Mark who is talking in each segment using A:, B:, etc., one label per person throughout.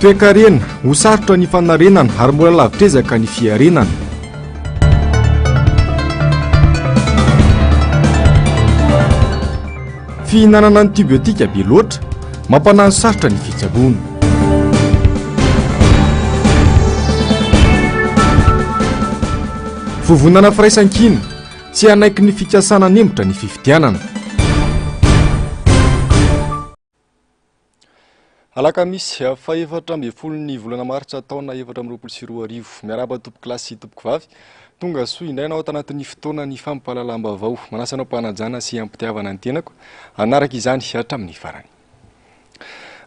A: Toekarena, ho sarotra ny fanarenana ary mbola lavitr'ezaka ny fiarenana. Fihinanana antibiotika be loatra, mampanano sarotra ny fitsaboana. Vovonana Firaisankina, tsy hanaiky ny fikasana hanembotra ny fifidianana. Alakamisy fahefatra ambin'ny folon'ny volana martsa taona 2024. Miarahaba tompokolahy sy tompokovavy. Tonga soa indray ianao ato anatin'ny fotoanan'ny fampahalalam-baovao. Manasa anao am-panajana sy am-pitiavana ny tenako hanaraka izany hatramin'ny farany.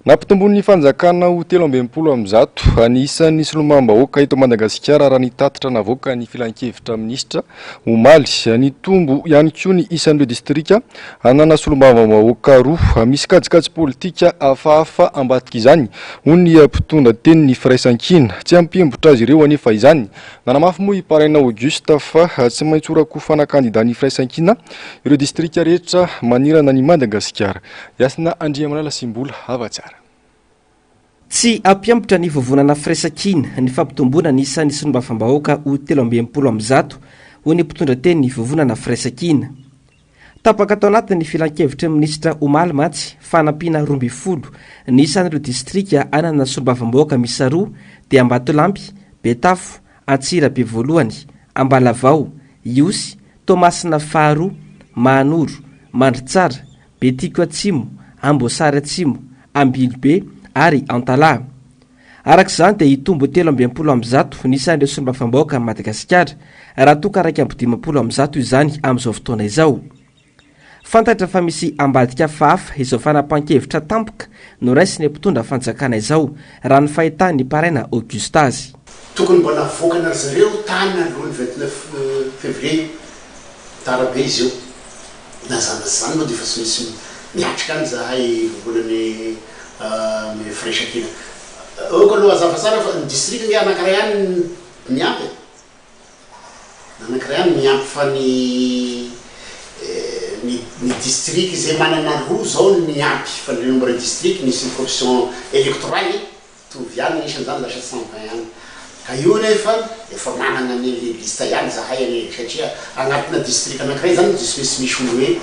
A: Nampitomboin'ny fanjakana ho 163 ny isan'ny solombavambahoaka eto Madagasikara raha ny tatitra navoakan'ny filankevitra minisitra omaly. Nitombo ihany koa ny isan'ireo distrika hanana solombavambahoaka roa. Misy kajikajy politika hafahafa ambadik'izany, hoy ny mpitondra tenin'ny Firaisankina. Tsy hampiembotra azy ireo anefa izany. Nanamafy moa i Paraina Auguste fa tsy maintsy horakofana kandidan'ny Firaisankina ireo distrika rehetra manerana an'i Madagasikara. Hasina Andriamalala sy Mbola Havatsara.
B: Tsy hampihambotra ny vovonana Firaisankina ny fampitomboana ny isan'ny solombavambahoaka ho 163, hoy ny mpitondra tenin'ny vovonana Firaisankina. Tapaka tao anatin'ny filankevitry ny minisitra omaly mantsy fa hanampiana 12 ny isan'ireo distrika hanana solombavambahoaka miisa roa dia Ambatolampy, Betafo, Antsirabe voalohany, Ambalavao, Ihosy, Toamasina faharoa, Mahanoro, Mandritsara, Betiko Atsimo, Amboasary Atsimo, Ambilobe ary Antalaha. Araka izany dia hitombo 163 ny isan'ireo solombavambahoaka amin'i Madagasikara raha toa ka 151 izany amin'izao fotoana izao. Fantatra fa misy ambadika hafahafa izao fanapahan-kevitra tampoka noraisin'ny mpitondra fanjakana izao raha ny fahitan'ny Paraina Auguste azy.
C: Tokony mba navoakana ry zareo tany alohan'ny 29 février io. Tara be izy io. Na zany na tsy zany moa dia efa tsy maintsy miatrika any zahay vovonan'ny Firaisankina. Aoka aloha hazava tsara fa ny district ange anankiray ihany miampy e. Anankiray ihany miampy fa ny ny ny district izay manana roa zao no miampy fa le nombre de district misy ny coefficient électoral. Mitovy ihany ny isany zany lasa 120 ihany. Ka io nefa efa manana ny le liste ihany zahay anie satria agnatina district anakiray zany dia tsy maintsy misy olo hoe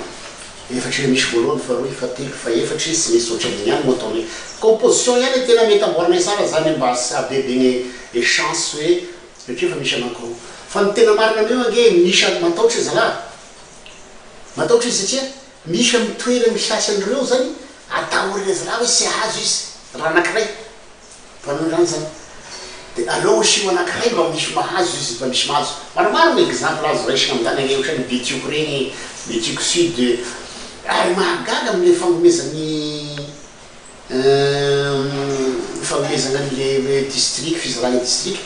C: efatra misy voalohany faharoa fahatelo fahaefatra izy tsy maintsy ohatran'igny ihany no ataonay. Composition ihany no tena mety amboarinay tsara zany mba hahabebe ny chance hoe satria efa misy anankiroa. Fa ny tena marina amin'io ange misy mataotra zalahy mataotra izy satria misy amin'ny toerany sasany ireo zany Atahorana zalahy hoe tsy hahazo izy raha anakiray mpanao izany zany de aleo asio anakiray mba misy mahazo izy mba misy mahazo. Maromaro ny exemple azo raisina amin'izany anie ohatran'ny Betioky ireny, Betioky sud ary mahagaga amin'ilay fagnomezan'ny fanomezana an'le district, fizarana district,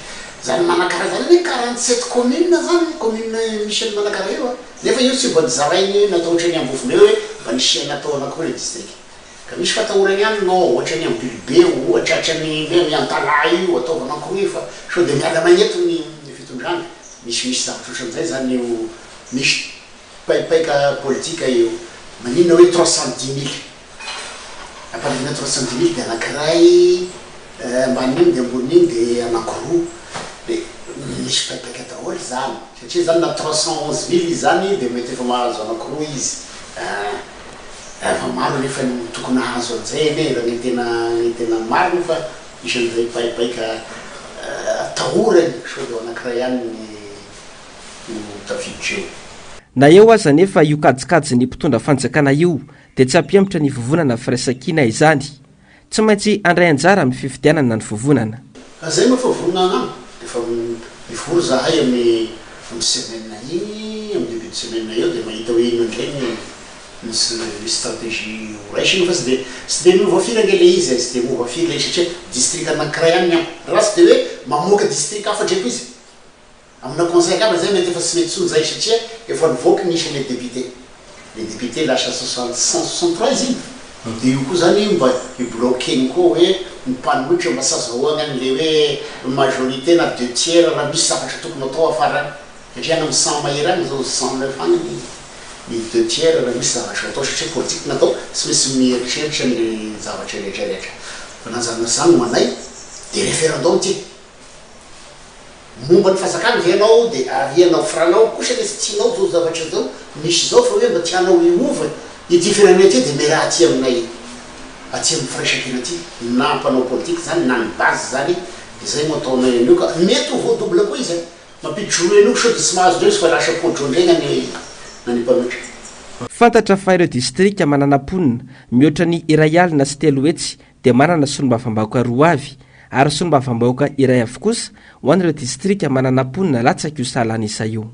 C: zany Manakara zany anie 47 communes zany commune misy an'i Manakara io a. Nefa io tsy mba nozarainy natao ohatran'ny Ambovombe hoe mba nisian'ny natao anankiroa ilay district. Ka misy fatahorana ihany nao ohatran'ny Ambilobe ohatra hatrany même Antalaha io ataovy anankiroa io fa sao dia miala maina eto ny fitondrana. Misimisy zavatra ohatran'izay izany io misy paipaika politika io. Maninona hoe 310 mille? Ampandriana 310 mille dia anankiray ambanin'iny dia ambonin'iny dia anankiroa dia misy paipaika daholo izany satria izany na 311 mille izy izany dia mety efa mahazo anankiroa izy ah efa maro anefa ny tokony hahazo an'izay anie raha ny tena ny tena marina fa misy an'izay paipaika atahorany sao dia ao anankiray ihany ny ho tafiditra eo.
B: Na eo aza anefa io kajikajin'ny mpitondra fanjakana io dia tsy hampihemotra ny vovonana Firaisankina izany. Tsy maintsy handray anjara amin'ny fifidianana ny vovonana.
C: Ka zay moa efa vonona angamba, efa mivory zahay amin'ny amin'ny semaine iny, amin'ny début de semaine eo dia mahita hoe inona indray ny ny ny stratégie ho raisina fa tsy dia tsy dia miova firy ange le izy e, tsy dia miova firy le izy satria district anankiray ihany ny ampy, raha tsy dia hoe mamoaka district hafa ndray koa izy. Amina conseil angamba zay mety efa tsy mety tsony zay satria efa nivoaka ny isan'le député, le député lasa soixante 163 izy iny de io koa zany mba hi-bloquer-ny koa hoe ny mpanohitra mba tsy azahoagna an'le hoe majorité na deux tiers raha misy zavatra tokony atao afara any satria any amin'ny 100 mahery any zao 109 any ny ny deux tiers raha misy zavatra atao satria politique natao tsy maintsy mieritreritra an'le zavatra rehetra rehetra fa na zany na zany ho anay. De référendum ty. Momba ny fanjakana ve ianao de arianao franao kosa le tsy tianao zao zavatra zao misy zao fa hoe mba tianao hiova ity firenena ity de miaraha aty aminay aty amin'ny firaisankina aty na mpanao politika zany na ny base zany de zay moa ataonay an'io ka mety ho voa double koa izy e mampijoro an'io sao de tsy mahazo ndray izy fa lasa podro ndray na ny na ny mpanohitra.
B: Fantatra fa ireo distrika manana mponina mihoatra ny 301 dia manana solombavambahoaka roa avy ary solombavambahoaka iray avy kosa ho an'ireo distrika manana mponina latsaka io sahalan'isa io.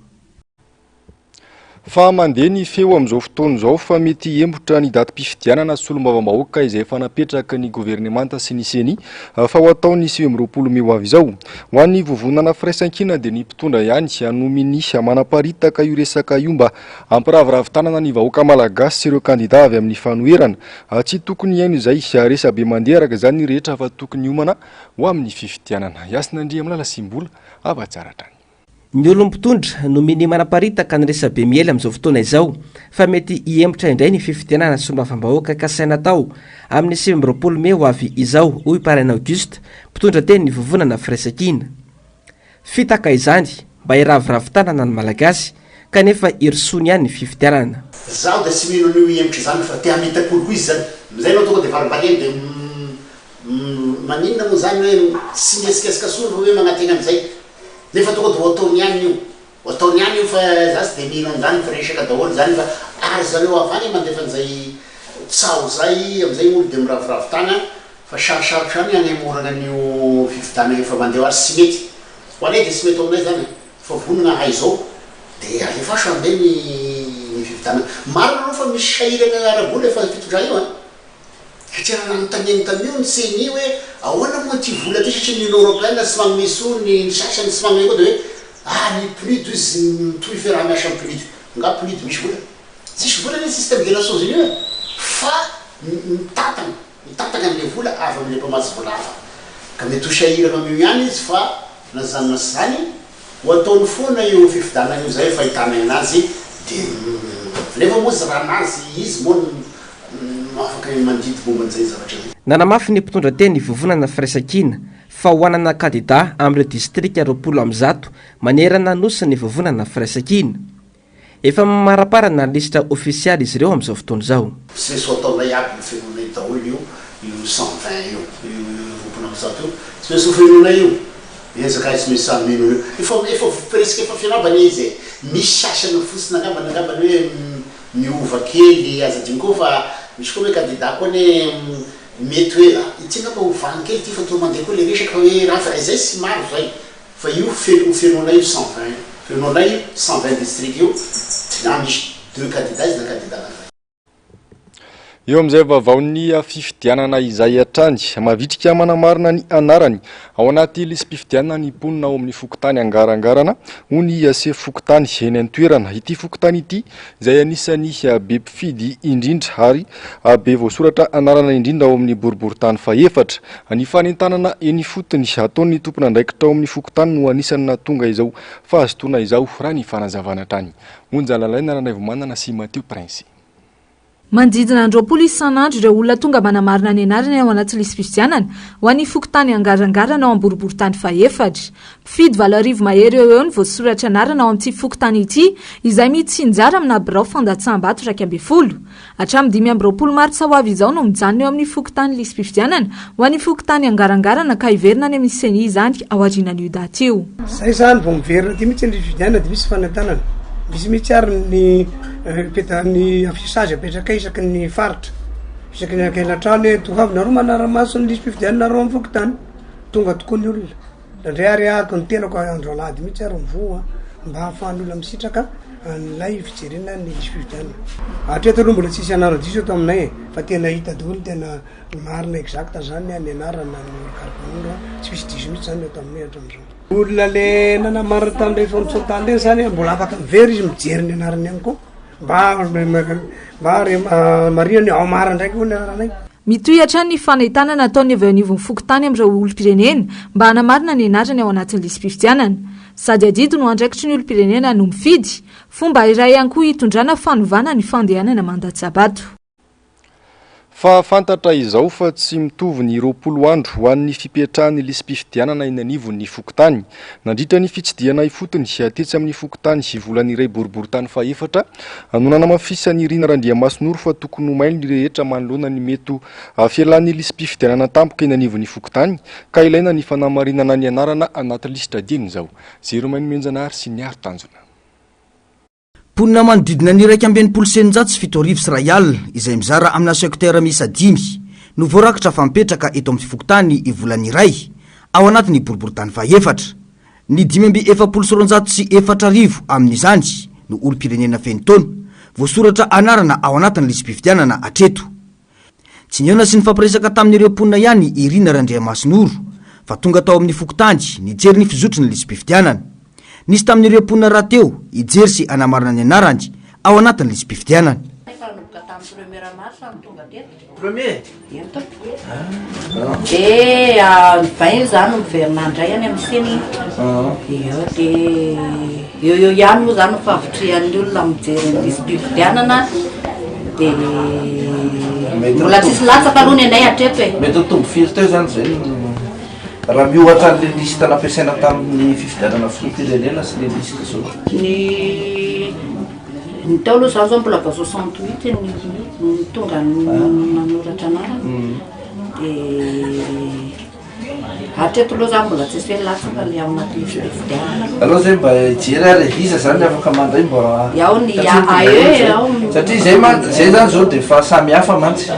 A: Fa mandeha ny feo amin'izao fotoana izao fa mety hihemotra ny datim-pifidianana solombavambahoaka izay efa napetraky ny governemanta sy ny Ceni fa ho atao ny 29 mey ho avy izao. Ho an'ny vovonana Firaisankina dia ny mpitondra ihany no minia manaparitaka io resaka io mba hampiraviravy tanana ny vahoaka malagasy sy ireo kandida avy amin'ny fanoherana. Tsy tokony hihaino izay resabe mandeha araka izany ny rehetra fa tokony hiomana ho amin'ny fifidianana. Hasina Andriamilala sy Mbola Havatsara hatrany.
B: Ny olom-pitondra no minia manaparitaka ny resabe miely amin'izao fotoana izao fa mety hihemotra indray ny fifidianana solombavambahoaka kasaina atao amin'ny 29 mey ho avy izao, hoy Paraina Auguste, mpitondra tenin'ny vovonana Firaisankina. Fitaka izany mba hiraviravy tanana ny Malagasy kanefa hirosoany ihany ny fifidianana.
C: Zaho dia tsy mino an'io hihemotra izany fa te hamitaka olo koa izy zany. Amizay enao tonga dia varimbariany dia maninona moa zany hoe tsy mihesikesika soa fa hoe magnategna an'izay. Nefa tonga dia ho ataony ihany io. Ho ataony ihany io fa za tsy dia mino an'izany fa resaka daholo zany fa ary zareo avy any mandefa an'izay tsaho zay amizay olo dia miraviravy tagna Fa sarosarotra ihany ny hanemorana an'io fifidianana io fa mandeha ho azy tsy mety. Ho anay dia tsy mety ho aminay izany e. Fa vonona ahay izao dia alefaso handeha ny ny fifidianana. Marina aloha fa misy sahirana ara-bola io fitondrana io an. Satria raha nanontaniany tamin'io ny ceni hoe ahoana moa ity vola ity satria ny Union Européenne tsy manome soa ny sasany tsy manome koa dia hoe ah ny PNUD izy mitohy fiaraha-miasa amin'ny PNUD. Angaha PNUD misy vola? Tsisy vola anie ny système des Nations Unies e! Fa mitantana. Mitantana an'ilay vola avy amin'ilay mpamatsy vola hafa. Ka mety ho sahirana amin'io ihany izy fa na izany na tsy izany, ho ataony foana io fifidianana io izay fahitana anazy dia nefa moa izy raha anazy izy moa no afaka mandidy momba an'izay zavatra izay.
B: Nanamafy ny mpitondra teny Vovonana Firaisankina fa ho hanana kandida amin'ireo distrika 120 manerana Nosy ny Vovonana Firaisankina. Efa mamaraparana ny lisitra ofisialy izy ireo amin'izao fotoana izao.
C: Tsy maintsy ho ataonay aby ho fenoinay daholo io io 120 io, io 120 io, tsy maintsy ho fenoinay io, ezaka ay tsy maintsy samy mino an'io, efa efa presque efa feno aby anie izy e, misy sasany fotsiny angambany angambany hoe miova kely, aza adino koa fa misy koa hoe candidat koa anie mety hoe ity angamba ovany kely ity fa toa mandeha koa le resaka fa hoe raha fa izay tsy maro zay. Fa io feno ho fenoanay io 120 fenoanay io 120 district io na misy deux candidats izy na candidat anakiray.
A: Eo amin'izay vaovaon'ny fifidianana izay hatrany, mavitrika manamarina ny anarany ao anaty lisi-pifidianana ny mponina ao amin'ny fokontany Angarangarana, hoy ny sefo fokontany eny an-toerana. Ity fokontany ity izay anisan'ny be mpifidy indrindra ary be voasoratra anarana indrindra ao amin'ny boriborintany fahefatra. Ny fanentanana eny ifotony ataon'ny tompon'andraikitra ao amin'ny fokontany no anisan'ny nahatonga izao fahazotoana izao, raha ny fanazavana hatrany. Onja Lalaina Ranaivomanana sy Mathieu Prince.
D: Manodidina ny 20 isan'andro ireo olona tonga manamarina ny anarany ao anaty lisi-pifidianana ho an'ny fokontany Angarangarana ao Amboriborintany fahefatra. Mpifidy 8000 mahery eo ho eo no voasoratra anarana ao amin'ity fokontany ity izay mitsinjara amina birao fandatsaham-bato 11. Hatramin'ny 25 martsa ho avy izao no mijanona eo amin'ny fokontany lisi-pifidianana ho an'ny fokontany Angarangarana ka hiverina any amin'ny Ceni izany aorianan'io daty io.
E: Zay zany vao miverina aty mihitsy ny lisi-pifidianana de misy fanentanana, misy mihitsy ary ny peta- ny affichage apetrakay isaky ny faritra, isaky ny ankainantrano hoe tongava nareo manara-maso ny lisi-pifidiananareo amin'ny fokontany, tonga tokoa ny olona. Indraindray ary araka ny tenako andro alahady mihitsy ary mivoha mba ahafahan'ny olona misitraka an'ilay fijerena ny lisi-pifidianana. Hatreto aloha mbola tsisy anara-diso eto aminay e, fa tena hita daholo ny tena marina exact zany ny anarana, ny numéro carte an, tsy misy diso mihitsy zany eto aminay hatramin'izao. Olona le nanamarina tamin'ireny fampisontany ireny zany mbola afaka miverina izy mijery ny anarany ihany koa mba mba marihana hoe ao marina ndraiky hono ny anaranay.
D: Mitohy hatrany ny fanentanana ataon'ny avy eo anivon'ny fokontany amin'ireo olom-pirenena mba hanamarina ny anarany ao anatin'ny lisi-pifidianana. Sady adidy no andraikitry ny olom-pirenena no mifidy. Fomba iray ihany koa hitondrana fanovana ny fandehanana mandatsa-bato.
A: Fa fantatra izao fa tsy mitovy ny 20 andro ho an'ny fipetrahan'ny lisi-pifidianana eny anivon'ny fokontany. Nandritra ny fitsidihana ifotony tetsy amin'ny fokontany Volaniray boriborintany fahefatra no nanamafisan'i Rina Randriamasinoro fa tokony ho mailo ny rehetra manoloana ny mety ho fialan'ny lisi-pifidianana tampoka eny anivon'ny fokontany ka ilaina ny fanamarinana ny anarana anaty lisitra dieny izao. Jeremain Nomenjanahary sy Niaro Tanjona.
F: Mponina manodidina ny 6661 izay mizara amina secteur miisa dimy no voarakitra fa mipetraka eto amin'ny fokontany Ivolaniray ao anatin'ny boriborintany fahefatra. Ny 4245 amin'izany no olom-pirenena feno taona voasoratra anarana ao anatin'ny lisi-pifidianana hatreto. Tsy nihaona sy nifampiresaka tamin'ireo mponina ihany i Rina Randriamasinoro fa tonga tao amin'ny fokontany nijery ny fizotry ny lisi-pifidianana. Nisy tamin'ireo mponina rahateo hijery sy hanamarina ny anarany ao anatin'ny lisi-pifidianana.
G: Efa nanomboka tamin'ny premier mars no tonga teto.
H: Premier?
G: Eny tompoko. Dia ny vingt za no miverina indray any amin'ny ceni. Eo dia eo eo ihany moa zany ny fahavitrihan'ny olona mijery ny lisi-pifidianana dia mbola tsisy latsaka aloha ny anay hatreto e.
H: Mety ho tombo firy teo zany zay raha miohatra an'le liste nampiasaina tamin'ny fifidianana filoham-pirenena sy le liste zao?
G: Ny ny teo aloha zany zao mbola vao 68 ny ny tonga nanoratra anarana dia Hatreto aloha zany mbola tsisy hoe latsaka le ao anaty lisi-pifidianana aloha.
H: Aleo zay mba hijery ary e, iza zany afaka mandray mba
G: Ao ny AE ao.
H: Satria zay mantsy, zay zany zao de efa samy hafa mantsy.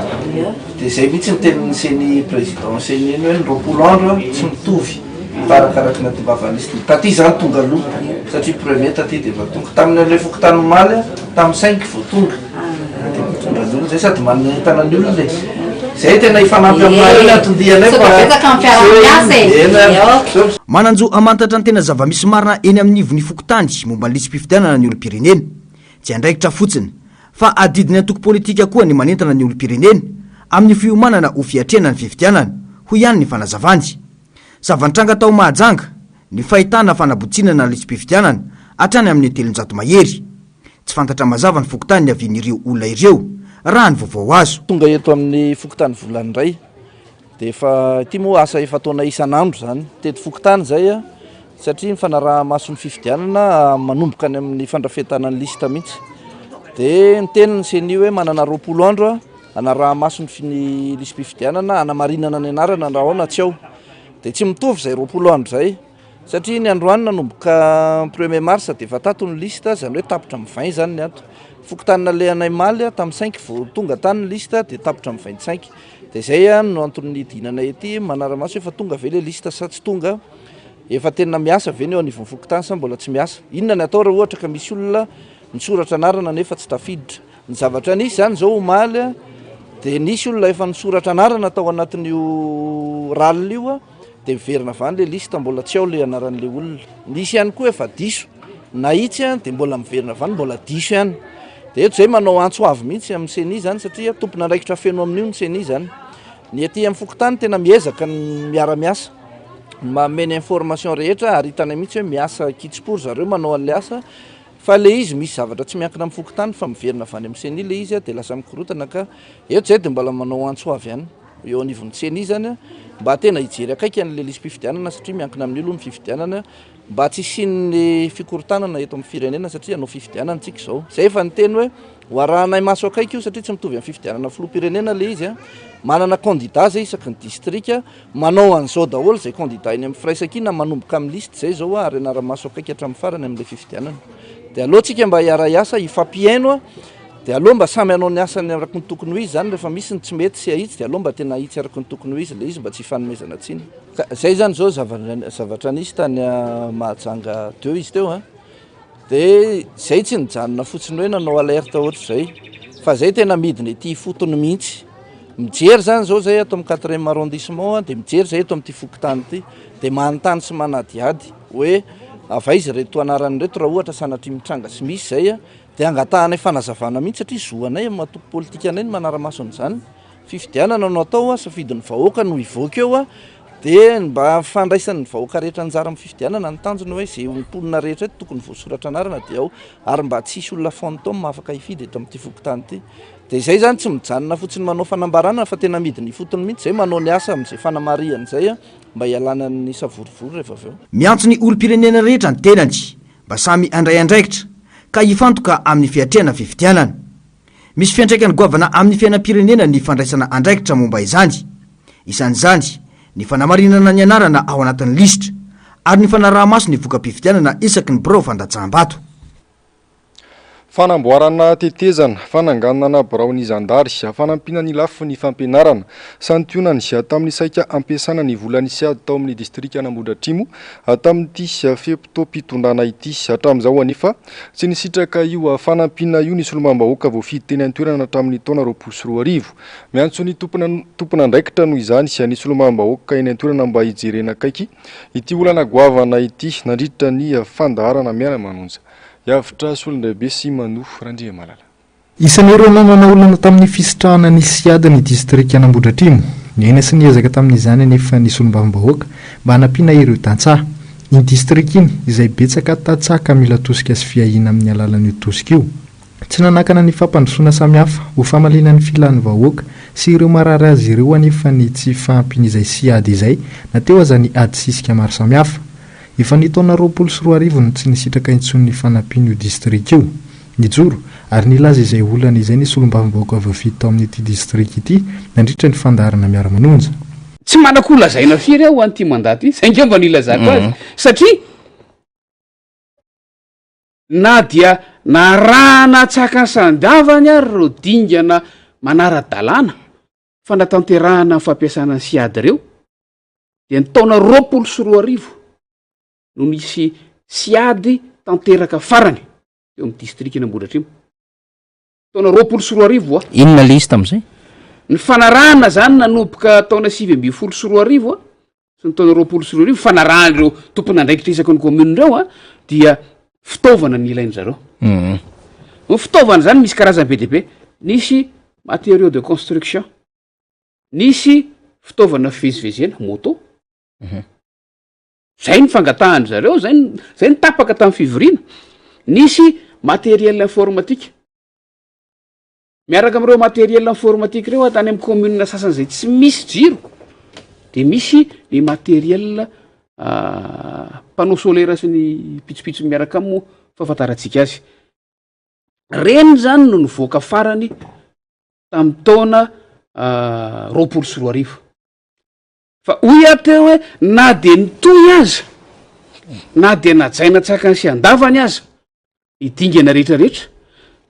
H: De zay mihitsy ny tenin'ny ceni président ceni iny hoe ny 20 andro tsy mitovy fa arakaraky ny atongavan'ny liste. Taty zany tonga aloha satria premier taty de efa tonga. Tamin'ny an'ilay fokontany omaly tamin'ny cinq vao tonga. Dia mitondra ny olona zay sady manentana ny olona e. Zay tena hifanampy aminareo ny anton-dianay
G: fa betsaka ny fiaraha-miasa e.
F: Manan-jo hamantatra ny tena zava-misy marina eny amin'ny ivon'ny fokontany momba ny lisi-pifidianana ny olom-pirenena. Tsy andraikitra fotsiny, fa adidin'ny antoko politika koa ny manentana ny olom-pirenena amin'ny fiomanana ho fiatrehana ny fifidianana, hoy ihany ny fanazavany. Zava-nitranga tao Mahajanga ny fahitana fanabotsinana lisi-pifidianana hatrany amin'ny 300 mahery. Tsy fantatra mazava ny fokontany niavian'ireo olona ireo, raha ny vaovao azo.
H: Tonga eto amin'ny fokontany Volaniray dia efa ity moa asa efa ataonay isan'andro izany teto fokontany izay satria ny fanaraha-maso ny fifidianana manomboka any amin'ny fandrafetana ny liste mihitsy dia niteny ny CENI hoe manana 20 andro hanaraha-maso ny lisi-pifidianana hanamarinana ny anarana raha ao na tsy ao dia tsy mitovy izay 20 andro izay. Satria ny androany nanomboka premier mars dia efa tato ny liste, izany hoe tapitra amin'ny 20 izany ny ato. Fokontany nalehanay omaly tamin'ny cinq vao tonga tany ny liste dia tapitra amin'ny 25. Dia izay no antony nidinanay ety manara-maso hoe efa tonga ve ilay liste sa tsy tonga, efa tena miasa ve ny eo anivon'ny fokontany sa mbola tsy miasa. Inona ny atao raha ohatra ka misy olona misoratra anarana nefa tsy tafiditra. Ny zavatra nisy izany izao omaly dia nisy olona efa nisoratra anarana tao anatin'io râle io. Dia miverina avy any ilay liste mbola tsy ao ilay anaran'ilay olona. Nisy ihany koa efa diso nahitsy dia mbola miverina avy any mbola diso ihany. Dia eto izay manao antso avo mihitsy amin'ny CENI izany satria tompon'andraikitra feno amin'io ny CENI izany. Ny aty amin'ny fokontany tena miezaka ny miara-miasa, manome ny information rehetra ary hitanay mihitsy hoe miasa kitsim-po ry zareo manao an'ilay asa fa ilay izy misy zavatra tsy miankina amin'ny fokontany fa miverina avy any amin'ny CENI ilay izy dia lasa mikorontana ka eto izay dia mbola manao antso avo ihany. eo anivon'ny ceni izany mba tena hijery akaiky an'ilay lisi-pifidianana satria miankina amin'io aloha ny fifidianana mba tsy hisian'ny fikorontanana eto amin'ny firenena satria hanao fifidianana isika izao. Izay efa niteny hoe ho arahanay maso akaiky io satria tsy mitovy amin'ny fifidianana filoham-pirenena ilay izy. Manana kandida izay isaky ny distrika, manao an'izao daholo izay kandida eny amin'ny firaisankina manomboka amin'ny lisitra izay izao ary hanara-maso akaiky hatramin'ny farany amin'ilay fifidianana. Dia aleo tsika mba hiara-hiasa, hifampihaino. Dia aleo mba samy hanao ny asany araka ny tokony ho izy izany, rehefa misy ny tsy mety sy ahitsy dia aleo mba tena ahitsy araka ny tokony ho izy ilay izy mba tsy hifanomezana tsiny. Ka izay izany izao zavatra nisy tany Mahajanga teo izy teo an, dia izay tsy nijanona fotsiny hoe nanao alerte ohatr'izay fa izay tena midina ety ifotony mihitsy, mijery izany izao izay ato amin'ny quatrième arrondissement dia mijery izay eto amin'ity fokontany ity dia manontany sy manadihady hoe avy aiza ireto anarana ireto raha ohatra sanatria mitranga sy misy izay an. Dia angatahanay fanazavana mihitsy satria zo anay amin'ny maha tompon politika anay ny manara-maso an'izany. Fifidianana no atao, safidin'ny vahoaka no hivoaka eo. Dia ny mba fandraisan'ny vahoaka rehetra anjara amin'ny fifidianana ny tanjona hoe izay mponina rehetra eto tokony voasoratra anarana dia ao ary mba tsy hisy olona fantôme afaka hifidy eto amin'ity fokontany ity. Dia izay izany tsy mijanona fotsiny manao fanambarana fa tena midina ifotony mihitsy izay manao ny asa amin'izay fanamarihana izay mba hialana ny savorovoro rehefa avy eo.
F: Miantso ny olom-pirenena rehetra ny tenany mba samy handray andraikitra ka hifantoka amin'ny fiatrehana fifidianana. Misy fiantraikany goavana amin'ny fiainam-pirenena ny fandraisana andraikitra momba izany. Isan'izany ny fanamarinana ny anarana ao anatin'ny lisitra ary ny fanaraha-maso ny voka-pifidianana isaky ny birao fandatsaham-bato.
A: Fanamboarana tetezana, fananganana biraon'ny zandary, fanampiana ny lafiny fampianarana. Santionany tamin'ny saika ampiasana ny vola nisy ady tao amin'ny distrikan'Ambohidratrimo tamin'ity fe-potoam-pitondrana ity. Hatramin'izao anefa, tsy nisitraka io fanampiana io ny solombavambahoaka voafidy teny an-toerana hatramin'ny taona 2020. Miantso ny tompon'andraikitra noho izany ny solombavambahoaka eny an-toerana mba hijerena akaiky ity olana goavana ity nandritra ny fandaharana Miara-manonja. Iavotra Solondraibe sy Mano Randriamalala.
I: Isan'ireo nanana olana tamin'ny fisitrahana ny Siad ny distrikan'Ambohidratrimo. Niaina sy niezaka tamin'izany anefa ny solombavambahoaka mba hanampiana ireo tantsaha. Iny distrika iny, izay betsaka tantsaha ka mila tosika sy fiahiana amin'ny alalan'io tosika io. Tsy nanakana ny fampandrosoana samihafa ho famaliana ny filan'ny vahoaka sy ireo marary azy ireo anefa ny tsy fahampian'izay Siad izay na teo aza ny ady sisika maro samihafa. Efa ny taona 2020 no tsy nisitraka intsony ny fanampiana io distrika io. Nijoro ary nilaza izay olana izay ny solombavambahoaka voafidy tao amin'ity distrika ity nandritra ny fandaharana miara-manonja.
J: Tsy manako ho lazaina firy aho ho an'ity mandat ity, zay angamba no ilazako azy, satria na dia narahana an-tsakany sy an-davany ary ireo dingana manara-dalàna fanatanterahana ny fampiasana ny SIAD ireo, dia ny taona 2020 no nisy SIAD tanteraka farany teo amin'ny distrikan'Ambohidratrimo. Taona 2020 a.
K: Inona le izy tamin'izay?
J: Ny fanarahana zany nanomboka taona 2019 a, sy ny taona 2020, fanarahan'ireo tompon'andraikitra isaky ny commune ireo a, dia fitaovana ny ilain-dry zareo.
K: Mhm.
J: Ny fitaovana zany misy karazany be dia be. Nisy matériaux de construction, nisy fitaovana fivezivezena, moto.
K: Mhm.
J: Zay ny fangatahan-dry zareo, zay ny, zay ny tapaka tamin'ny fivoriana. Nisy matériel informatique. Miaraka amin'ireo matériel informatique ireo tany amin'ny commune sasany izay tsy misy jiro de misy ny matériel panneau solaire sy ny pitsopitsony miaraka aminy moa fahafantarantsika azy. Reny zany no nivoaka farany tamin'ny taona 2020. Fa hoy aho teo hoe na dia nitohy aza, na dia najaina an-tsakany sy an-davany aza ny dingana rehetra rehetra,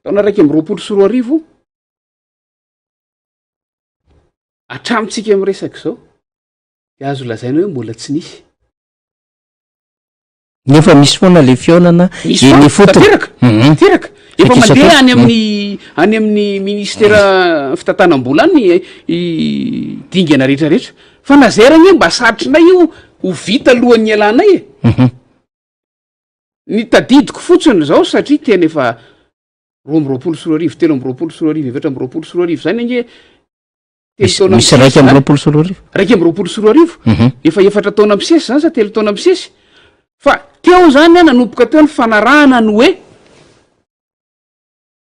J: taona 2021, hatramintsika miresaka izao, dia azo lazaina hoe mbola tsy nisy.
K: Nefa misy foana le fihaonana
J: Misy
K: eny
J: foana,
K: ifotony.
J: tanteraka,
K: Mhm.
J: tanteraka. Efa
K: Saika
J: mandeha
K: isan-taona.
J: any amin'ny any amin'ny ministera fitantanam-bola any i dingana rehetra rehetra. Fa na zay ary anie mba sarotrinay io ho vita alohan'ny ialanay e.
K: Mhm.
J: Ny tadidiko fotsiny izao satria tena efa 2022, 2023, 2024 izany ange Telo
K: Misy
J: taona
K: misy
J: misesy
K: iraika amby
J: zany.
K: 2020.
J: 2021.
K: Mhm.
J: Efa efatra taona misesy zany sa telo taona misesy? Fa teo zany an, nanomboka teo ny fanarahana ny hoe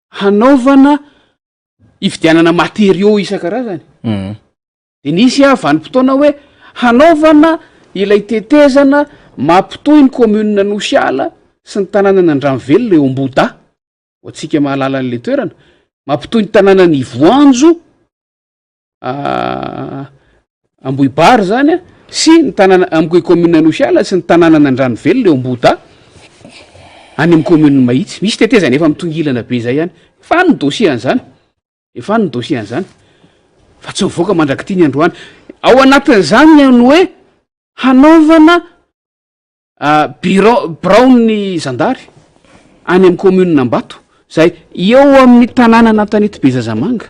J: hanaovana hividianana matériaux isan-karazany.
K: Mhm.
J: De nisy ah vanim-potoana hoe hanaovana ilay tetezana mampitohy ny commune Nosiala sy ny tanànan'Andranovelona eo Ambohidahy. Ho antsika mahalala an'ilay toerana, mampitohy ny tanànan'i Voanjo, Ambohibary zany a, sy ny tanàna amin'ny commune Anosiala sy ny tanànan'Andranovelona eo Ambohidahy, any amin'ny commune Mahitsy. Misy tetezana efa mitongilana be zay any. Efa any ny dossier an'izany. Efa any ny dossier an'izany. Fa tsy mivoaka mandrak'ity ny androany. Ao anatin'izany ny hoe hanaovana Birao, biraon'ny zandary any amin'ny commune Ambato, izay eo amin'ny tanànan'Antanety Bezazamanga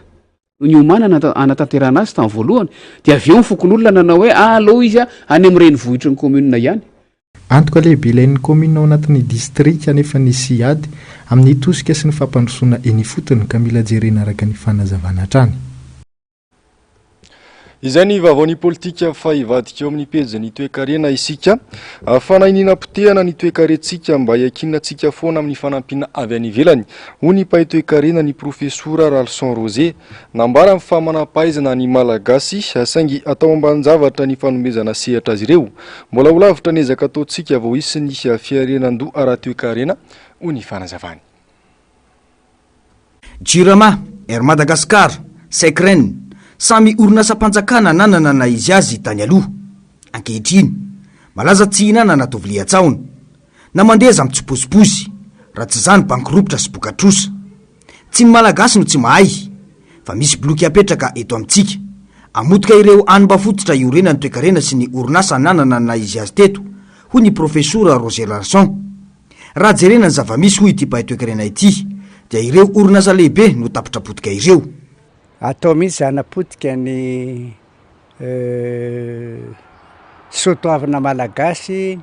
J: no niomanana hanatanterahana azy tamin'ny voalohany, dia avy eo ny fokonolona nanao hoe aleo izy any amin'ny renivohitry ny commune ihany.
I: Antoka lehibe ilain'ny kaominina ao anatin'ny distrika anefa ny SIAD amin'ny tosika sy ny fampandrosoana eny ifotony ka mila jerena araka ny fanazavana hatrany.
A: Izay ny vaovaon'ny politika fa hivadika eo amin'ny pejin'ny toekarena isika. Fanahiniana potehana ny toekarentsika mba hiankinantsika foana amin'ny fanampiana avy any ivelany, hoy ny mpahay toekarena ny profesora Ralison Rosé. Nambarany fa manam-pahaizana ny Malagasy saingy atao ambanin-javatra ny fanomezana sehatra azy ireo. Mbola ho lavitra ny ezaka ataontsika vao hisy ny fiarenan-doha ara-toekarena, hoy ny fanazavany.
F: Jirama, Air Madagascar, Secren, samy orinasam-panjakana nanana na izy azy tany aloha. Ankehitriny, malaza tsy hihinanana atao vilia-tsahona. Na mandeha aza mitsipozipozy, raha tsy izany banky ropitra sy boka-trosa. Tsy ny Malagasy no tsy mahay, fa misy boloky apetraka eto amintsika. Hamotika ireo anba fototra iorenan'ny toekarena sy ny orinasa nanana na izy azy teto, hoy ny Profesora Roger Larson. Raha jerena ny zava-misy hoy ity mpahay toekarena ity dia ireo orinasa lehibe no tapitra potika ireo.
L: Atao mihitsy hanapotika ny soatoavina malagasy,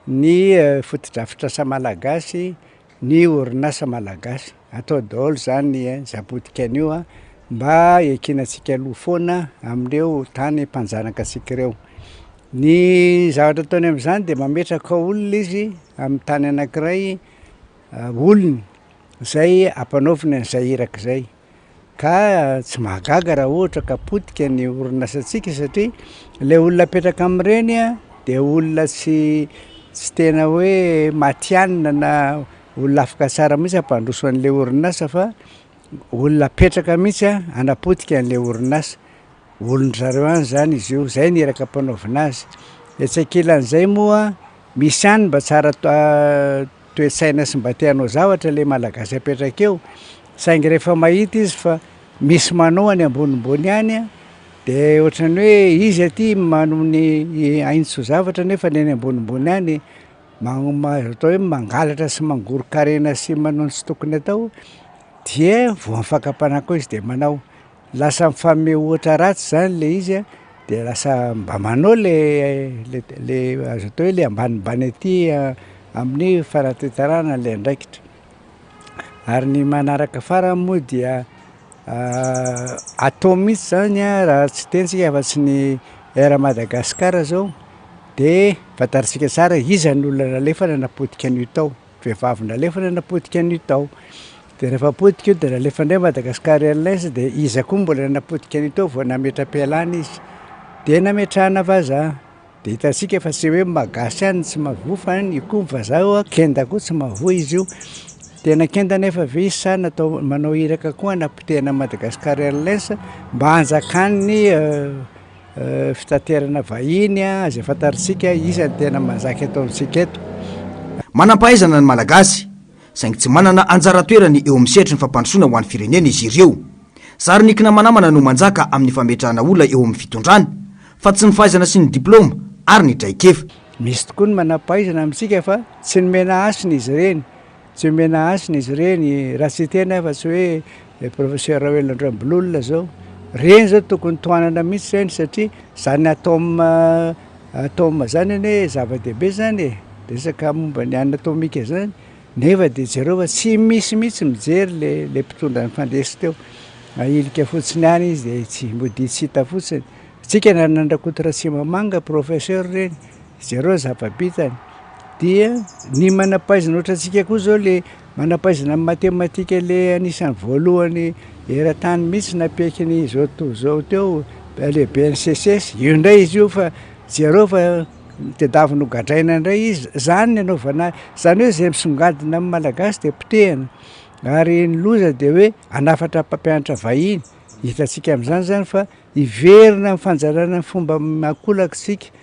L: ny fotodrafitrasa malagasy, ny orinasa malagasy. Atao daholo izany zapotika an'io mba hiankinantsika loha foana amin'ireo tany mpanjanaka antsika ireo. Ny zavatra ataony amin'izany dia mametraka olona izy amin'ny tany anankiray, olony izay ampanaoviny an'izay iraka izay. Ka tsy mahagaga raha ohatra ka potika ny orinasantsika satria ilay olona apetraka amin'ireny an dia olona tsy tsy tena hoe matihanina na olona afaka tsara mihitsy hampandroso an'ilay orinasa fa olona apetraka mihitsy an hanapotika an'ilay orinasa. Olon-dry zareo any zany izy io, zay ny iraka ampanaovina azy. Etsy ankilan'izay moa misy ihany mba tsara toe-tsaina sy mba te hanao zavatra le malagasy apetraka eo, saingy rehefa mahita izy fa misy manao any ambonimbony any an, de ohatran'ny hoe izy aty manao ny haintso zavatra nefa ny any ambonimbony any ma- azo atao hoe mangalatra sy mangoron-karena sy manao ny tsy tokony atao dia voan'ny fakam-panahy koa izy de manao. Lasa mifanome ohatra ratsy zany le izy a, de lasa mba manao le le le azo atao hoe le ambanimbany aty amin'ny fanatanterahana an'le andraikitra, ary ny manaraka farany moa dia atao mihitsy zany a raha tsy hiteny tsika afa tsy ny Air Madagascar zao de fantarintsika tsara iza ny olona nalefa nanapotika an'io tao. Vehivavy nalefa nanapotika an'io tao. Dia rehefa potika io dia nalefa indray Madagascar Airlines dia iza koa mbola nanapotika an'io tao vao nametra-pialana izy. Dia nametrahana vazaha. Dia hitantsika fa tsy hoe ny Malagasy ihany no tsy mahavoa fa ny koa ny vazaha io kenda koa tsy mahavoa izy io. Tena kenda nefa ve izy sa natao manao iraka koa hanapotehana Madagascar Airlines mba hanjakan'ny Fitaterana vahiny izay fantarintsika iza no tena manjaka eto amintsika eto.
F: Manam-pahaizana ny Malagasy, saingy tsy manana anjara toerany eo amin'ny sehatry ny fampandrosoana ho an'ny firenena izy ireo. Zary ny kinamanamana no manjaka amin'ny fametrahana olona eo amin'ny fitondrana, fa tsy ny fahaizana sy ny diplaoma ary ny traikefa.
L: Misy tokoa ny manam-pahaizana amintsika fa tsy nomena hasina izy ireny. Tsy omena hasina izy ireny, raha tsy hiteny aho fa tsy hoe professeur Raoelina Andriambololona zao, reny zao tokony tohanana mihitsy reny satria zany atome atome zany anie zava-dehibe zany e, resaka momba ny anatomika zany, nefa de jereo fa tsy misy mihitsy mijery le le mpitondra nifandesy teo, ahilika fotsiny any izy de tsy mody tsy hita fotsiny, tsika nanana an-dRakoto Ratsimamanga professeur reny, Jereo ny zava-bitany. Dia ny manam-pahaizana ohatrantsika koa zao le manam-pahaizana amin'ny matematika le anisan'ny voalohany eran-tany mihitsy nampiaiky ny izao tontolo izao teo le BNCCS, io indray izy io fa jereo fa tadiaviny ho gadraina indray izy, zany ny anaovana zany hoe zay misongadina amin'ny malagasy de potehina ary ny loza de hoe hanafatra mpampianatra vahiny, hitantsika amin'izany zany fa hiverina amin'ny fanjarana ny fomba ankolaka isika.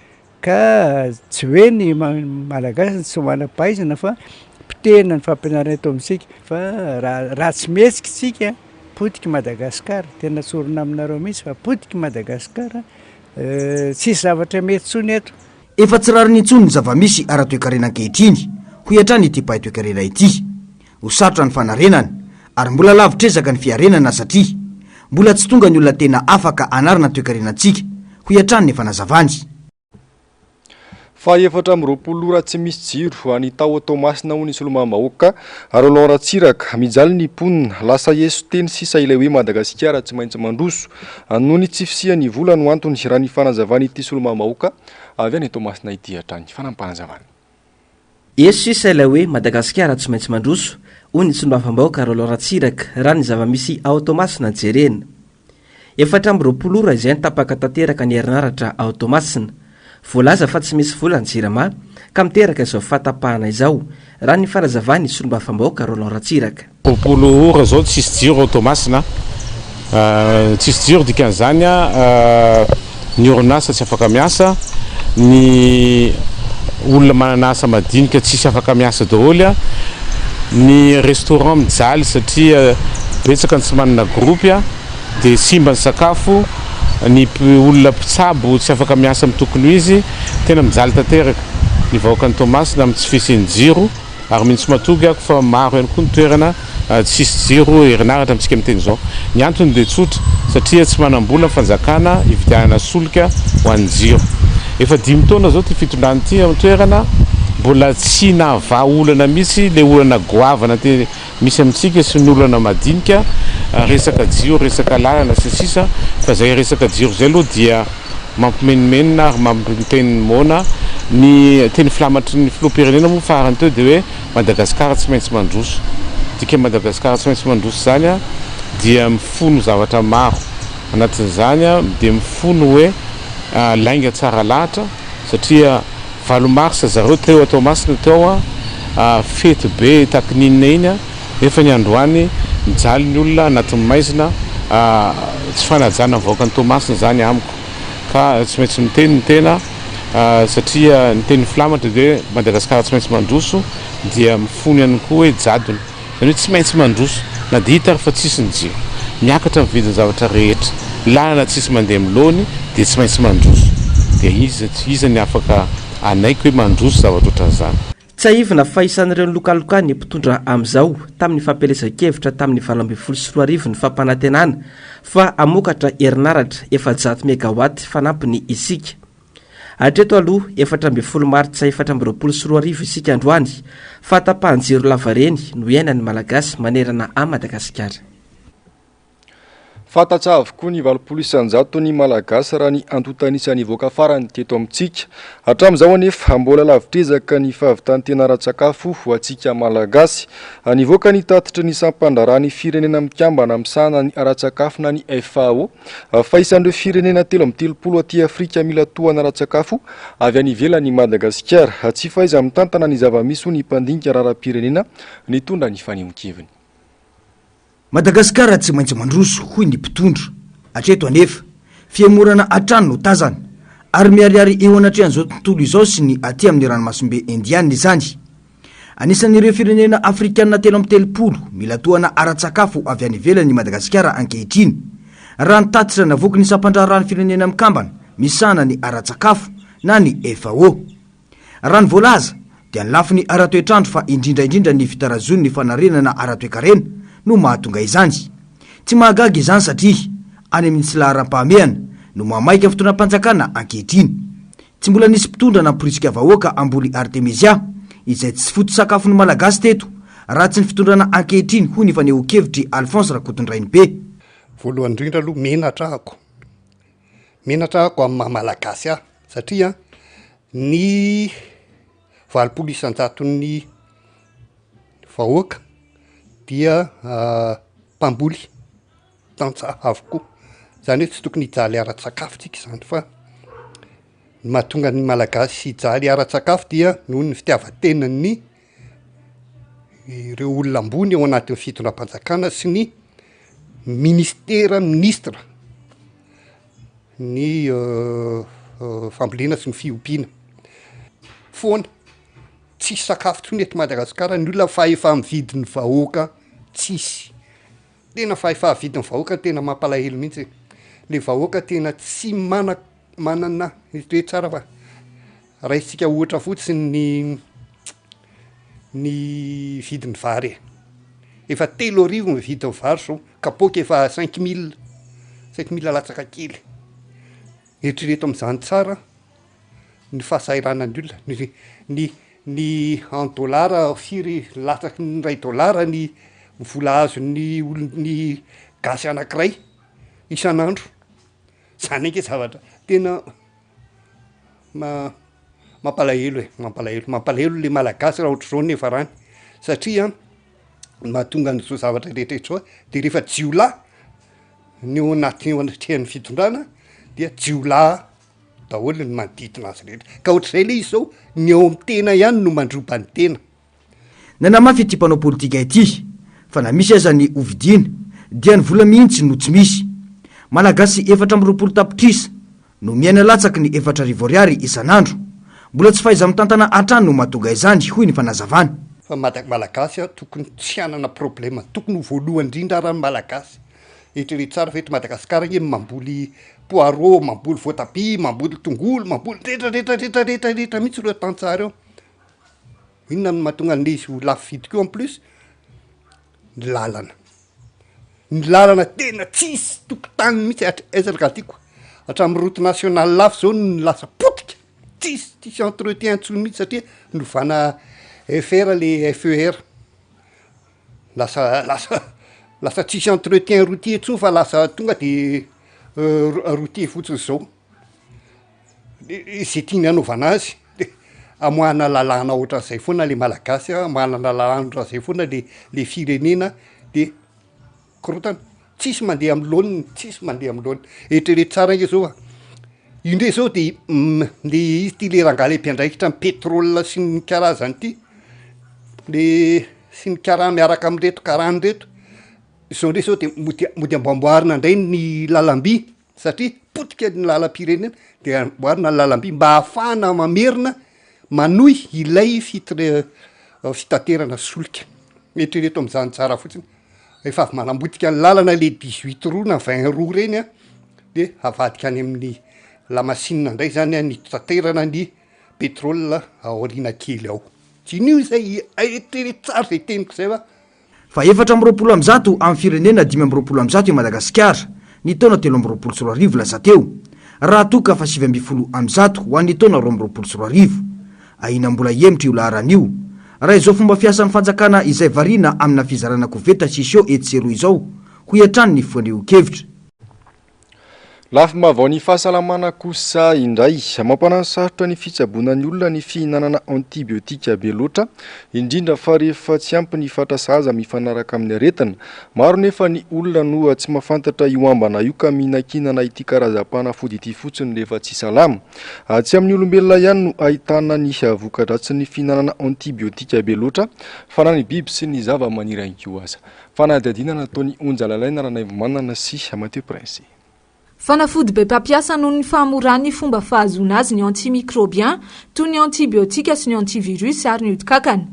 L: Ka tsy hoe ny Malagasy no tsy manam-pahaizana fa potehina ny fampianarana eto amintsika fa raha raha tsy mihetsika isika potika i Madagasikara, tena tsorina aminareo mihitsy fa potika i Madagasikara, tsisy zavatra mety intsony eto.
F: Efa tsy rariny intsony ny zava-misy ara-toekarena ankehitriny, hoy hatrany ity mpahay toekarena ity. Ho sarotra ny fanarenana, ary mbola lavitr'ezaka ny fiarenana satria mbola tsy tonga ny olona tena afaka hanarina ny toekarenantsika, hoy hatrany ny fanazavany.
A: Faha 24 ora tsy misy jiro any tao Toamasina hoy ny solombavambahoaka Roland Ratsiraka. Mijaly ny mponina, lasa eso teny sisa ilay hoe Madagasikara tsy maintsy mandroso. Noho ny tsy fisian'ny vola no antony, raha ny fanazavan'ity solombavambahoaka avy any Toamasina ity hatrany. Fanampahazavana.
B: Eso sisa ilay hoe Madagasikara tsy maintsy mandroso, hoy ny solombavambahoaka Roland Ratsiraka, raha ny zava-misy ao Toamasina jerena. 24 ora izay no tapaka tanteraka ny herinaratra ao Toamasina. Voalaza fa tsy misy vola ny Jirama ka miteraka izao fahatapahana izao, raha ny fanazavan'ny solombavambahoaka Roland Ratsiraka.
M: 20 ora izao tsisy jiro ao Toamasina. Tsisy jiro dikan'izany ny orinasa tsy afaka miasa, ny olona manana asa madinika tsisy afaka miasa daholo, ny restaurant mijaly satria betsaka ny tsy manana groupe dia simba ny sakafo, ny olona mpitsabo tsy afaka miasa amin'ny tokony ho izy, tena mijaly tanteraka ny vahoakan'i Toamasina amin'ny tsy fisian'ny jiro. Ary mino tsy matoky ako fa maro ihany koa ny toerana tsisy jiro herinaratra amintsika miteny izao. Ny antony dia tsotra, satria tsy manam-bola ny fanjakana hividianana solika ho an'ny jiro. Efa dimy taona izao ity fitondrana ity ao an-toerana, mbola tsy nahavaha olana mihitsy ilay olana goavana te misy amintsika sy ny olana madinika, resaka jiro, resaka lalana sy ny sisa Fa izay resaka jiro izay aloha dia mampimenomenona ary mampiteny ny moana. Ny teny filamatry ny filoham-pirenena moa farany teo dia hoe Madagasikara tsy maintsy mandroso. Dikan'ny Madagasikara tsy maintsy mandroso izany dia mifono zavatra maro. Anatin'izany dia mifono hoe lainga tsara lahatra satria Valo mars zareo teo a Toamasina teo a, fety be takininina iny a, nefa ny androany mijaly ny olona anatin'ny maizina, tsy fanajana ny vahoakan'i Toamasina izany amiko ka tsy maintsy miteny ny tena satria ny teny filamatra dia Madagasikara tsy maintsy mandroso dia mifono ihany koa hoe jadona. Izany hoe tsy maintsy mandroso na dia hita ary fa tsisy ny jiro. Miakatra ny vidin'ny zavatra rehetra. Lalana tsisy mandeha amin'ny laony dia tsy maintsy mandroso. Dia iza iza ny afaka hanaiky hoe mandroso zavatra ohatran'izany.
B: Tsiahivina fa isan'ireo nilokaloka ny mpitondra amin'izao tamin'ny fampielezan-kevitra tamin'ny 2018 ny fampanantenana fa hamokatra herinaratra 400 megawatt fanampiny isika. Hatreto aloha, 14 martsa 2024 isika androany, fahatapahan-jiro lavareny no iainan'ny Malagasy manerana an'i Madagasikara.
A: Fantatra avokoa ny 80 isan-jaton'ny Malagasy raha ny antontan'isa nivoaka farany teto amintsika. Hatramin'izao anefa, mbola lavitr'ezaka ny fahavitan-tena ara-tsakafo ho antsika Malagasy. Nivoaka ny tatitry ny sampandraharahan'ny Firenena Mikambana misahana ny ara-tsakafo na ny FAO, Fa isan'ireo firenena 33 aty Afrika mila tohana ara-tsakafo avy any ivelany i Madagasikara. Tsy fahaiza-mitantana ny zava-misy hoy ny mpandinika raharaham-pirenena nitondra ny fanehoan-keviny.
F: Madagasikara tsy maintsy mandroso, hoy ny mpitondra. Hatreto anefa, fihemorana hatrany no tazana, ary miharihary eo anatrehan'izao tontolo izao sy ny aty amin'ny ranomasimbe Indiana izany. Anisan'ireo firenena afrikanina 33 mila tohana ara-tsakafo avy any ivelany i Madagasikara ankehitriny, raha ny tatitra navoaky ny sampandraharahan'ny Firenena Mikambana misahana ny ara-tsakafo na ny FAO. Raha ny voalaza dia ny lafiny ara-toetr'andro fa indrindra indrindra ny fitarazoan'ny fanarenana ara-toekarena no mahatonga izany. Tsy mahagaga izany satria any amin'ny tsy laharam-pahamehana no mahamaika ny fitondram-panjakana ankehitriny. Tsy mbola nisy mpitondra namporisika vahoaka hamboly artemisia, izay tsy foto-tsakafon'ny Malagasy teto, raha tsy ny fitondrana ankehitriny, hoy ny fanehoan-kevitr'i Alphonse Rakotondrainibe.
N: Voalohany indrindra aloha menatra ahako, menatra ahako amin'ny maha Malagasy ahy satria ny 80 isan-jaton'ny vahoaka dia mpamboly. tantsaha avokoa. Izany hoe tsy tokony hijaly ara-tsakafo tsika izany fa ny mahatonga ny Malagasy hijaly ara-tsakafo dia noho ny fitiavan-tenan'ny ireo olona ambony ao anatin'ny fitondram-panjakana sy ny ministera ministra ny fambolena sy ny fiompiana foana. Tsisy sakafo intsony eto Madagasikara ny olona fa efa mividy ny vahoaka tsisy. Tena fahefahavidin'ny vahoaka tena mampalahelo mihitsy e! Le vahoaka tena tsy mana- manana hoe tsara fa raisintsika ohatra fotsiny ny ny vidin'ny vary e! Efa 3000 ny vidin'ny vary zao, kapoaka efa cinq mille, cinq mille latsaka kely. Eritrereto am'zany tsara. ny fahasahiranan'ny olona, ny ny ny en dollar firy latsaky ny iray dollar ny vola azon'ny olon- ny gasy anakiray isan'andro, zany ange zavatra tena ma- mampalahelo e, mampalahelo, mampalahelo le malagasy raha ohatr'izao ny niafarany satria ny mahatonga an'izao zavatra rehetra izao de rehefa jiolahy ny eo anaty eo anatrehan'ny fitondrana dia jiolahy daholo ny manodidina azy rehetra, ka ohatr'izay le izy zao, ny ao amin'ny tena ihany no mandroba ny tena.
F: Nanamafy ity mpanao politika ity fa na misy aza ny hovidiana dia ny vola mihitsy no tsy misy. Malagasy 24 tapitrisa no miaina latsaky ny 4000 ariary isan'andro. Mbola tsy fahaiza-mitantana hatrany no mahatonga izany, hoy ny fanazavana.
N: Fa Malagasy tokony tsy hanana problème, tokony ho voalohany indrindra ara ny Malagasy. Eritrereto tsara fa eto Madagasikara ange mamboly poireau, mamboly voatabia, mamboly tongolo, mamboly rehetra rehetra rehetra rehetra rehetra mihitsy ireo tantsaha ireo. Inona no mahatonga an'le izy ho lafo vidy koa en plus? Ny lalana. Ny lalana tena tsisy tokotany mihitsy hatr- aiza ry tiako, hatramin'ny route nationale lafo zao no lasa potika, tsisy tsisy entretien intsony mihitsy satria novana FR le FER. Lasa lasa lasa tsisy entretien routier intsony fa lasa tonga de routier fotsiny zao. De zay tiany anaovana azy de amoahana lalàna ohatran'izay foana le malagasy a, amoahana lalàna ohatran'izay foana le le firenena de korontana, tsisy mandeha amin'ny laoniny, tsisy mandeha amin'ny laoniny. Eritrereto tsara ange zao fa io ndray zao de le izy ty le rangahy le mpiandraikitra ny pétrole sy ny karazany ty, le sy ny kara miaraka am'ireto karana reto, zao ndray zao de mody mody amboamboarina ndray ny lalam-by satria potika ny lalam-pirenena de amboarina ny lalam-by mba ahafahana mamerina manohy ilay fitre- fitaterana solika. Eritrereto am'zany tsara fotsiny, efa avy manambotika ny lalana le dix huit roue na vingt roue reny a, de avadika any amin'ny lamasinina ndray zany a ny fitaterana ny pétrole aoriana kely ao. Diniho izay, eritrereto tsara zay teniko zay fa.
F: Fa 124 amin'ny firenena 125 i Madagasikara ny taona 2023 lasa teo, raha toa ka fa 119 ho an'ny taona 2022. Ahiana mbola hihemotra io laharana io, raha izao fomba fiasan'ny fanjakana izay variana amina fizarana koveta sy seau etsy sy eroa izao, hoy hatrany ny fanehoan-kevitra.
A: Lafim-baovao ny fahasalamana kosa indray. Mampanahy sarotra ny fitsaboana ny olona ny fihinanana antibiotika be loatra, indrindra fa rehefa tsy ampy ny fatra sahaza mifanaraka amin'ny aretina. Maro nefa ny olona no tsy mahafantatra io ambana io ka mihinankinana ity karazam-panafody ity fotsiny rehefa tsy salama. Tsy amin'ny olombelona ihany no ahitana ny voka-dratsin'ny fihinanana antibiotika be loatra fa na ny biby sy ny zavamaniry ihany koa aza. Fanadihadiana nataon'i Onja Lalaina Ranaivomanana sy Mathieu Prince.
D: Fanafody be mpampiasa noho ny fahamoran'ny fomba fahazoana azy ny antimicrobien, toy ny antibiotika sy ny antivirus ary ny odi-kankana.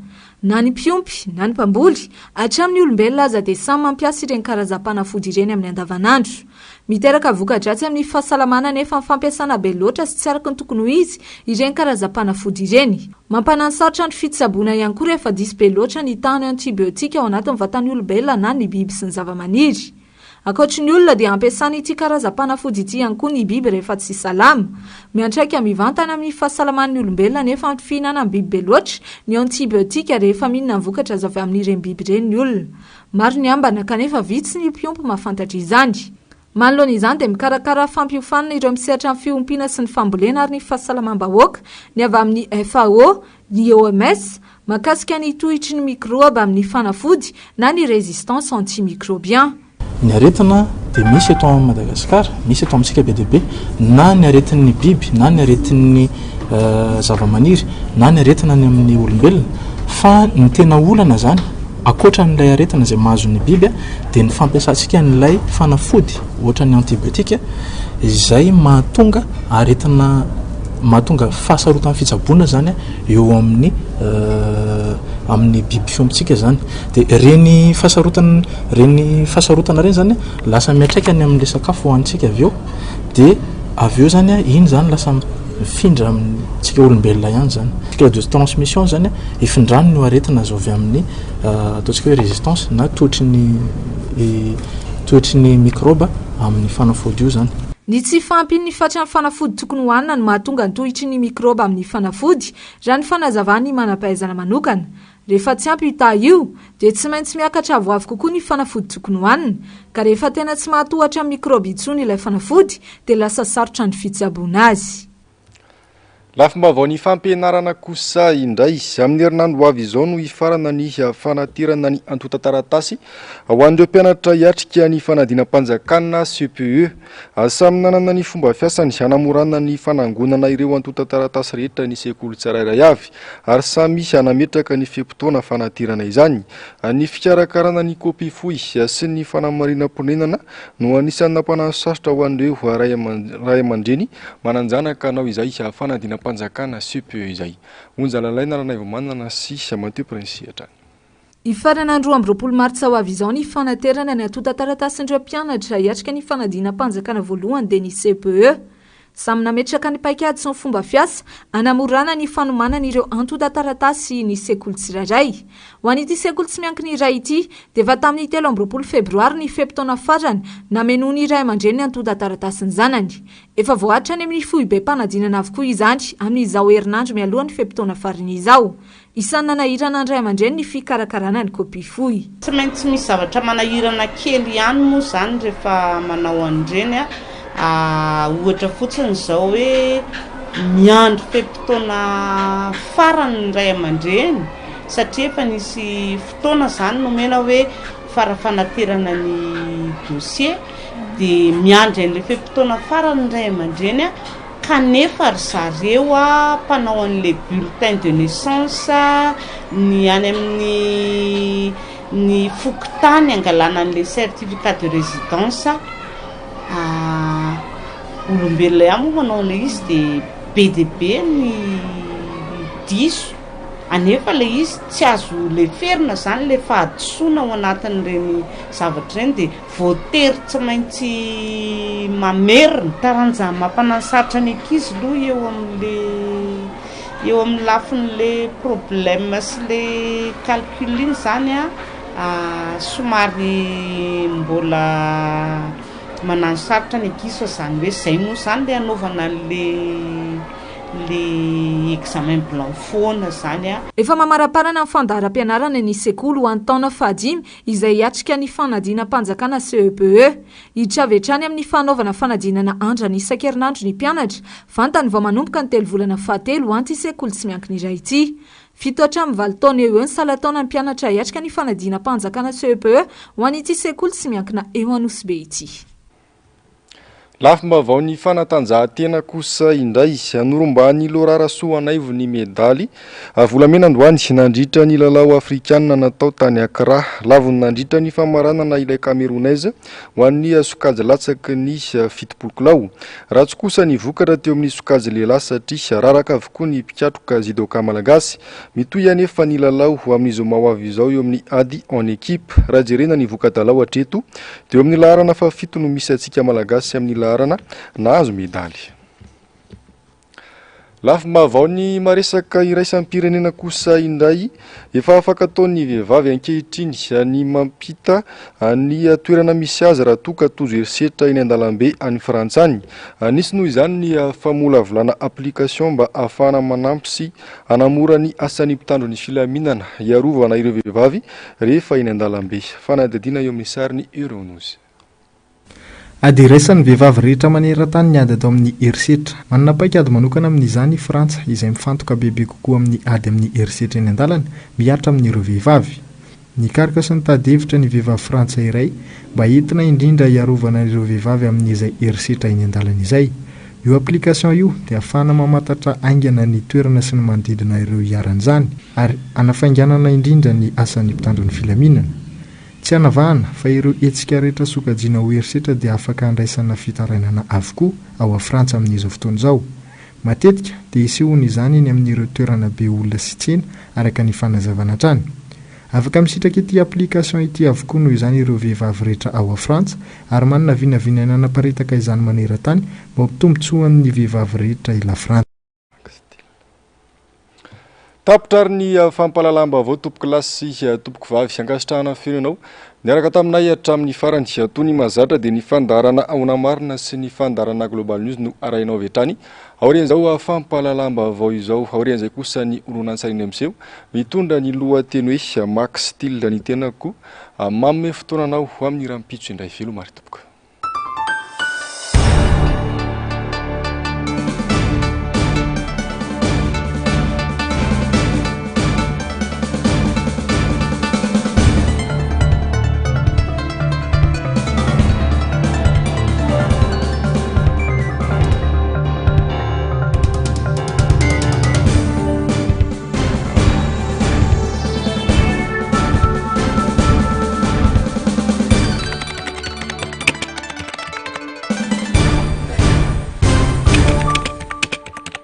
D: Na ny mpiompy, na ny mpamboly, hatramin'ny olombelona aza dia samy mampiasa ireny karazam-panafody ireny amin'ny andavanandro. Miteraka voka-dratsy amin'ny fahasalamana anefa ny fampiasana be loatra sy tsy araka ny tokony ho izy ireny karazam-panafody ireny. Mampananosarotra ny fitsaboana ihany koa rehefa diso be loatra ny tahan'ny antibiotika ao anatin'ny vatan'ny olombelona na ny biby sy ny zavamaniry. Ankoatry ny olona dia ampiasana ity karazam-panafody ity ihany koa ny biby rehefa tsy salama. Miantraika mivantana amin'ny fahasalaman'ny olombelona anefa ny fihinanan'ny biby be loatra ny antibiotika rehefa mihinana ny vokatra azo avy amin'ireny biby ireny ny olona. Maro ny ambana kanefa vitsy ny mpiompy mahafantatra izany. Manoloana izany dia mikarakara fampiofanana ireo misehatra amin'ny fiompiana sy ny fambolena ary ny fahasalamam-bahoaka ny avy amin'ny FAO, ny OMS, mahakasika ny tohitry ny mikraoba amin'ny fanafody na ny résistance antimicrobien.
O: Ny aretina dia misy eto Madagasikara, misy eto amintsika be dia be, na ny aretin'ny biby na ny aretin'ny zavamaniry na ny aretina any amin'ny olombelona, fa ny tena olana izany ankoatra an'ilay aretina izay mahazo ny biby dia ny fampiasantsika an'ilay fanafody ohatra ny antibiotika izay mahatonga aretina mahatonga fahasarotan'ny fitsaboana izany eo amin'ny amin'ny biby fiompintsika izany. Dia ireny fahasarotana ireny fahasarotana ireny izany lasa miantraika any amin'ilay sakafo hohanintsika avy eo dia avy eo izany iny izany lasa mifindra amintsika olombelona ihany izany. Cycle de transmission izany ifindrany ny aretina azo avy amin'ny ataontsika hoe résistance na toetry ny toetry ny mikraoba amin'ny fanafody io izany.
D: Ny tsy fahampian'ny fatran'ny fanafody tokony hohanina no mahatonga ny tohitry ny mikraoba amin'ny fanafody, raha ny fanazavan'ny manam-pahaizana manokana. Rehefa tsy ampy io taha io, dia tsy maintsy miakatra avoavo kokoa ny fanafody tokony hohanina. Ka rehefa tena tsy mahatohatra amin'ny mikraoba intsony ilay fanafody, dia lasa sarotra ny fitsaboana azy.
A: Lafim-baovaon'ny fampianarana kosa indray. Amin'ny herinandro ho avy izao no hifarana ny fanaterana ny antontan-taratasy ho an'ireo mpianatra hiatrika ny fanadinam-panjakana CPE. Samy nanana ny fomba fiasany hanamorana ny fanangonana ireo antontan-taratasy rehetra ny sekoly tsirairay avy ary samy nametraka ny fe-potoana fanaterana izany. Ny fikarakarana ny kopia fohy sy ny fanamarinam-ponenana no anisan'ny nampanahy-sarotra ho an'ireo ray aman-dreny manan-janaka hanao izay fanadinam-panjakana CPE izay. Onja Lalaina Ranaivomanana sy Mathieu Prince hatrany.
D: Hifarana ny 22 martsa ho avy izao ny fanaterana ny antontan-taratasin'ireo mpianatra hiatrika ny fanadinam-panjakana voalohany dia ny CPE. Samy nametraka ny paikady sy ny fomba fiasa hanamorana ny fanomanana ireo antontan-taratasy ny sekoly tsirairay. Ho an'ity sekoly tsy miankina iray ity dia efa tamin'ny 23 febroary ny fe-potoana farany namenoan'ny ray aman-dreny ny antontan-taratasin'ny zanany. Efa voaharitra any amin'ny foibem-panadinana avokoa izany amin'izao herinandro mialoha ny fe-potoana farany izao. Isan'ny nanahirana ny ray aman-dreny ny fikarakarana ny kopia fohy.
P: Tsy maintsy misy zavatra manahirana kely ihany moa izany rehefa manao an'ireny a. Ohatra fotsiny izao hoe miandry fe-potoana farany ny ray aman-dreny satria efa nisy fotoana izany nomena hoe fara-fanaterana ny dossier dia miandry an'ilay fe-potoana farany ny ray aman-dreny Kanefa ry zareo mpanao an'ilay bulletin de naissance, ny any amin'ny ny fokontany angalana an'ilay certificat de résidence, olombelona ihany moa manao an'ilay izy dia be dia be ny diso, anefa ilay izy tsy azo leferina izany ilay fahadisoana ao anatin'ireny zavatra ireny dia Voatery tsy maintsy mamerina. Taranja mampanasarotra ny ankizy aloha eo amin'le eo amin'ny lafin'le problème sy le calcul iny zany a, somary mbola manano sarotra ny ankizy fa zany hoe zay moa zany le anaovana an'le le examen blanc foana zany a.
D: Efa mamaraparana ny fandaharam-pianarana ny sekoly ho an'ny taona fahadimy izay hiatrika ny fanadinam-panjakana CEPE. Hiditra avy hatrany amin'ny fanaovana fanadinana andrana isan-kerinandro ny mpianatra, vantany vao manomboka ny telovolana fahatelo ho an'ity sekoly tsy miankina iray ity. Fito hatramin'ny valo taona eo ho eo ny salan-taonan'ny mpianatra hiatrika ny fanadinam-panjakana CEPE ho an'ity sekoly tsy miankina eo Anosibe ity.
A: Lafim-baovaon'ny fanatanjahantena kosa indray, norombahan'i Laura Rasoanaivo ny medaly volamena androany nandritra ny lalao afrikanina natao tany Accra. Lavony nandritra ny famaranana ilay Camerounaise ho an'ny sokajy latsaky ny 70 kilao. Ratsy kosa ny vokatra teo amin'ny sokajy lehilahy satria raraka avokoa ny mpikatroka judoka malagasy. Mitohy anefa ny lalao amin'ny zoma ho avy izao eo amin'ny ady en équipe. Raha jerena ny voka-dalao hatreto dia eo amin'ny laharana fahafito no misy antsika Malagasy amin'ny laharana nahazo medaly. Lafim-baovaon'ny maresaka iraisam-pirenena kosa indray, efa afaka ataon'ny vehivavy ankehitriny ny mampita ny toerana misy azy raha toa ka tojo herisetra eny an-dalambe any Frantsa any. Nisy noho izany ny famolavolana application mba ahafahana manampy sy hanamora ny asan'ny mpitandro ny filaminana hiarovana ireo vehivavy rehefa eny an-dalambe. Fanadihadiana eo amin'ny sarin'i Euronews.
I: Ady iraisan'ny vehivavy rehetra maneran-tany ny ady atao amin'ny herisetra. Manana paikady manokana amin'izany i Frantsa, izay mifantoka bebe kokoa amin'ny ady amin'ny herisetra eny an-dalana mihatra amin'ireo vehivavy. Nikaroka sy nitady hevitra ny vehivavy frantsay iray mba entina indrindra hiarovana ireo vehivavy amin'izay herisetra eny an-dalana izay. Io application io dia ahafahana mamantatra haingana ny toerana sy ny manodidina ireo iharan'izany ary hanafainganana indrindra ny asan'ny mpitandro ny filaminana. Tsy hanavahana fa ireo hetsika rehetra sokajiana ho herisetra dia afaka andraisana fitarainana avokoa ao Frantsa amin'izao fotoana izao. Matetika dia isehoany izany eny amin'ireo toerana be olona sy tsena, araka ny fanazavana hatrany. Afaka misitraka ity application ity avokoa noho izany ireo vehivavy rehetra ao Frantsa ary manana vinavina ny hanaparitaka izany maneran-tany mba ho tombontsoan'ny vehivavy rehetra i Lafrantsa.
A: Tapitra ary ny fampahalalam-baovao tompokolahy sy tompokovavy. Ankasitrahana feno ianao niaraka taminay hatramin'ny farany. Toy ny mahazatra dia ny fandaharana Ahoana Marina sy ny fandaharana Global News no arahinao avy hatrany aorian'izao fampahalalam-baovao izao. Aorian'izay kosa ny horonantsary indray miseho mitondra ny lohateny hoe Max Steel ny tenako. Manome fotoana anao ho amin'ny rahampitso indray. Veloma ry tompoko.